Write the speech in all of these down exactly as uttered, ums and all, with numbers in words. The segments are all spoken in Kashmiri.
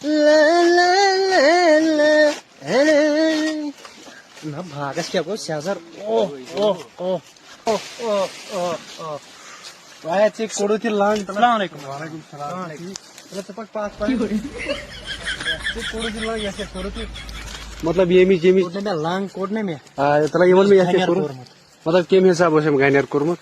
نہ، باغس کیٛاہ گوٚو سیزر؟ اوہ، اوہ، اوہ، اوہ، اوہ، اوہ، اوہ۔ وایا، ژےٚ کوٚڑُتھ یہِ لنگ۔ السلام علیکم۔ وعلیکم السلام۔ ٹھیٖک؟ ژٕ پکھ پتھ پہن۔ ژےٚ کوٚڑُتھ یہِ لنگ، یتھ کیٛاہ کوٚرُتھ یہِ؟ مطلب، ییٚمِچ، ییٚمِچ کوٚڑ نہٕ مےٚ لنگ، کوٚڑ نہٕ مےٚ۔ آ، تَلہ، یہِ ووٚن مےٚ، یتھ کیٛاہ گنٮ۪ر کوٚرُتھ؟ کوٚرمُت۔ مطلب، کَمہِ حسابہٕ اوس أمۍ گنٮ۪ر کوٚرمُت؟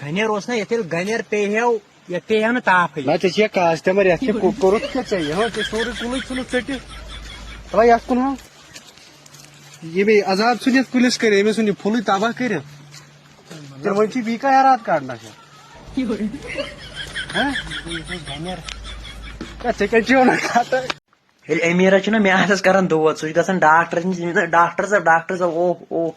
گنٮ۪ر اوس نہ، ییٚتہِ ییٚلہِ گنٮ۪ر پیٚیہِ ہیو، یتھ پیٚیہِ ہا نہٕ تاپھٕے۔ نہ، ژےٚ چھےٚ کاسٹمر، یتھ کیٛاہ کو-، کوٚرُتھ کیٛاہ ژےٚ؟ یہِ ہا، ژےٚ سورُے کُلُے ژھُنُتھ ژٔٹِتھ۔ تَلہ، یتھ کُن ہا۔ ییٚمے عذاب ژھُن یتھ کُلِس کٔرِتھ، أمۍ ژھُن یہِ پھُلٕے تباہ کٔرِتھ۔ تیٚلہِ وۄنۍ چھُ بیٚیہِ کانٛہہ ارادٕ کڑنس؟ ہہ؟ ہے، ژےٚ کتہِ چھُے ونان کتھ؟ ییٚلہِ امیٖرس چھُنہ میادس کران دود، سُہ چھُ گژھان ڈاکٹرس نِش، أمِس دوٚپ، "ڈاکٹر صٲب، ڈاکٹر صٲب، اوہ، اوہ،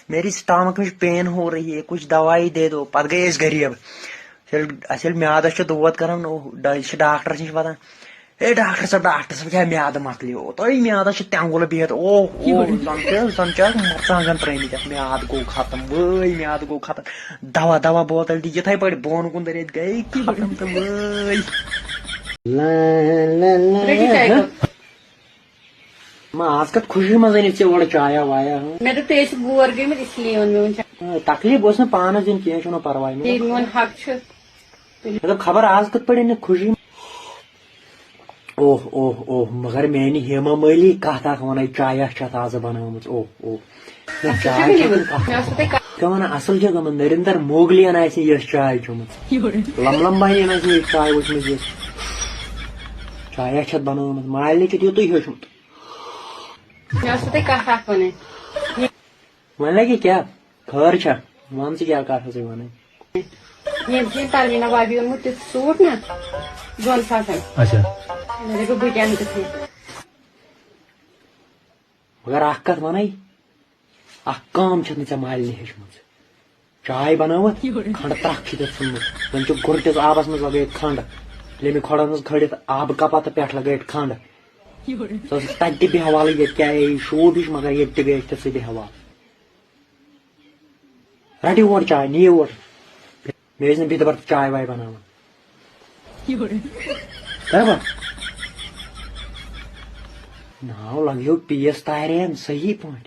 میری اسٹامک میں پین ہو رہی ہے، کچھ دوائی دے دو۔" پتہٕ گٔے أسۍ غریب۔ ییٚلہِ اَسہِ، ییٚلہِ میادس چھُ دود کران، اوہ، ڈا-، أسۍ چھِ ڈاکٹرس نِش واتان۔ "ہے ڈاکٹر صٲب، ڈاکٹر صٲب، کیٛاہ میادٕ مۄکلیو؟ تۄہہِ میادس چھُ تٮ۪نٛگُل بِہِتھ۔ اوہ، اوہ، زن چھِ، زن چھِ اتھ مرژٕوانٛگن ترٲمٕتۍ اتھ میاد گوٚو ختم، وٲے میاد گوٚو ختم۔ دوا، دوا بوتل دِ یِتھے پٲٹھۍ بۄن کُن دٲرِتھ، گٔے ختم تہٕ وٲے۔" رٔٹِو چاے کپ۔ ما، آز کتھ خوشی منٛز أنِتھ ژےٚ اورٕ چایا وایا، ہاں؟ مےٚ دوٚپ تُہۍ ٲسِو بور گٔمٕتۍ، اس لیے اوٚن مےٚ وۄنۍ چاے۔ آ، تکلیف گوٚژھ نہٕ پانس دیُن کینٛہہ، چھُنہ پرواے۔ ییٚلہِ میون حق چھُ۔ مطلب، خبر آز کتھ پٲٹھۍ أنِتھ خوشی۔ اوہ، اوہ، اوہ، مگر میانہِ ہیما مٲلی کتھ اکھ ونَے، چایا چھِ اتھ آز بنٲومٕژ، اوہ، اوہ۔ نہ، اصل چاے چھےٚ چھِ گٔمٕژ۔ کانٛہہ۔ مےٚ ٲس نہٕ تۄہہِ کتھ۔ کیٛاہ ونان، اصل چھےٚ گٔمٕژ، نریندر موگلین آسہِ یہِ یۄس چاے چٔمٕژ۔ لم لم بانین آسہِ نہٕ یہِ چاے وٕچھمٕژ یۄس۔ چایا چھِ اتھ بنٲومٕژ، مالنہِ چھُ یُتُے ہیوٚچھمُت۔ مےٚ ٲس نہٕ تۄہہِ کتھ اکھ ونٕنۍ۔ وۄنۍ لگہِ کیٛاہ؟ خٲر چھا؟ وَن ژٕ کیٛاہ کَتھ ٲسٕے وَنٕنۍ؟ ییٚمۍ چھِ پروینا بھابھی اوٚنمُت تیُتھ سوٗٹ نا، دۄن ساسَن۔ اچھا۔ مےٚ دوٚپ، بہٕ تہِ اَنہٕ تیُتھُے۔ مگر اَکھ کَتھ وَنَے، اَکھ کٲم چھَتھ نہٕ ژےٚ مالنہِ ہیٚچھمٕژ۔ چاے بَنٲوٕتھ، کھَنٛڈ ترٛکھ چھِ تَتھ ژھُنمُت۔ زَن چھُ گُرٹِس آبَس منٛز لَگٲیِتھ کھَنٛڈ، لیٚمہِ کھۄڈَس منٛز کھٲلِتھ آبہٕ کَپا تہٕ پٮ۪ٹھ لَگٲیِتھ کھَنٛڈ۔ سۄ ٲس تَتہِ تہِ بیٚہوالٕے ییٚتہِ کیٛاہ یہِ شوٗب ہِش، مگر ییٚتہِ تہِ گٔے أسۍ تہِ سُہ بیٚہوال۔ رَٹہِ یور چاے، نِیِو اور۔ مےٚ ٲسۍ نہٕ بیٚیہِ دَپان چاے واے بَناوان۔ کَرٕ بہٕ؟ ناو لَگیو پیٖس تارٮ۪ن صحیح پٲٹھۍ۔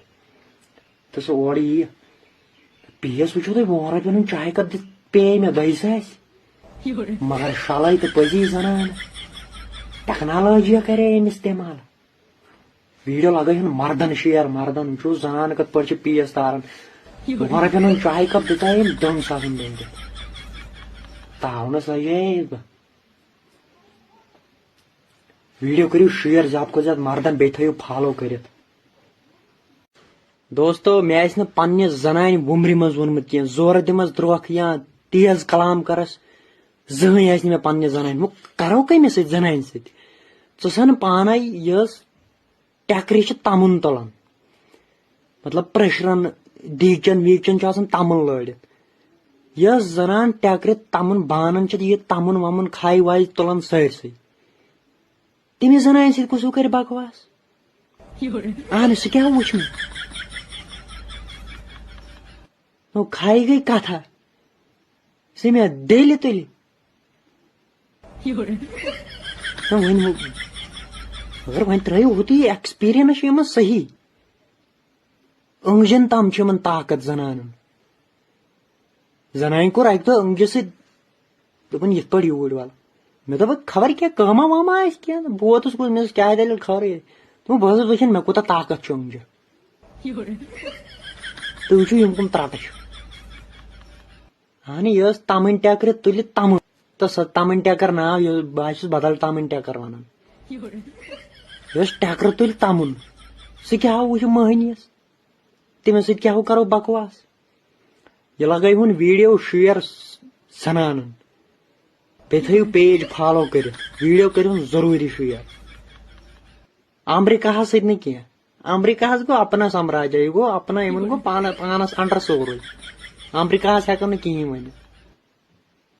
تہٕ سُہ اورٕ یِیہِ۔ پیٖس وٕچھِو تُہۍ، وُہَن رۄپیَن ہُنٛد چاے کَپ دِتھ پیٚیہِ مےٚ دۄیہِ ساسہِ۔ مگر شَلَے تہٕ پٔزی زَنان۔ ٹیکنالوجی کرے أمۍ استعمال۔ ویڈیو لگٲیِن مردن شیر، مردن وٕچھِو زنان کِتھ پٲٹھۍ چھِ پیٖس تاران۔ وُہن رۄپین ہُنٛد چاے کپ دِژا أمۍ دۄن ساسن دۄن دۄہن۔ تاونس لجے بہٕ۔ ویڈیو کٔرِو شیر زیادٕ کھۄتہٕ زیادٕ مردن، بیٚیہِ تھٲیِو فالو کٔرِتھ۔ دوستو، مےٚ آسہِ نہٕ پننہِ زنانہِ وُمرِ منٛز ووٚنمُت کینٛہہ، زورٕ دِمس درٛوکھ یا تیز کلام کرس، زٕہٕنۍ آسہِ نہٕ مےٚ پننہِ زنانہِ۔ وۄنۍ کرو کٔمِس سۭتۍ، زنانہِ سۭتۍ؟ ژٕ سن پانے یۄس ٹٮ۪کرِ چھِ تَمُن تُلان، مطلب پریشرن، دیٖگچن ویٖگچن چھُ آسان تَمُن لٲرِتھ۔ یۄس زنان ٹٮ۪کرِ تَمُن بانن چھِ، یہِ تَمُن وَمُن کھاے واے تُلان سٲرسٕے، تٔمِس زنانہِ سۭتۍ کُس ہیوٗ کرِ بکواس؟ اہن، سُہ کیٛاہ وُچھ مےٚ؟ نو، کھاے گٔے کتھا۔ سُہ مےٚ دِلہِ تُلہِ۔ نہ، وۄنۍ ہُہ-، مگر وۄنۍ ترٲیِو ہُتُے، ایکسپیرینس چھِ یِمن صحیح۔ أنٛگجن تام چھُ یِمن طاقت زنانن۔ زنانہِ کوٚر اکہِ دۄہ أنٛگجہِ سۭتۍ، دوٚپُن، "یِتھ پٲٹھۍ یوٗرۍ وَل۔" مےٚ دوٚپ، "خبر کیٛاہ کٲمہ وٲمہ آسہِ کینٛہہ۔" بہٕ ووتُس، کوٚر مےٚ دوٚپُس، "کیٛاہ دٔلیٖل خٲرٕے؟" دوٚپُن، "بہٕ ٲسٕس وٕچھان، مےٚ کوٗتاہ طاقت چھُ أنٛگجہِ۔" تُہۍ وٕچھِو، یِم کٕم ترٛٹہٕ چھِ۔ اہنہِ، یہِ ٲس تَمٕنۍ ٹٮ۪کرِ تُلہِ تَمُن۔ تہٕ سۄ تَمٕنۍ ٹٮ۪کر ناو، یہِ، بہٕ حظ چھُس بدل تَمٕنۍ ٹٮ۪کر وَنان۔ یہِ ٲس ٹٮ۪کرٕ تُلہِ تَمُن۔ سُہ کیٛاہ ہو وٕچھِ مٔہنِیَس؟ تٔمِس سۭتۍ کیٛاہ ہو کرو بکواس؟ یہِ لگٲیہُن ویڈیو شیر زنانن۔ بیٚیہِ تھٲیِو پیج فالو کٔرِتھ۔ ویڈیو کٔرِہُن ضروٗری شیر۔ امریکاہس سۭتۍ نہٕ کینٛہہ۔ امریکاہس گوٚو اپنا سامراجا، یہِ گوٚو اپنا، یِمن گوٚو پانہٕ، پانس انڈر سورُے۔ امریکاہس ہٮ۪کو نہٕ کِہیٖنۍ ؤنِتھ۔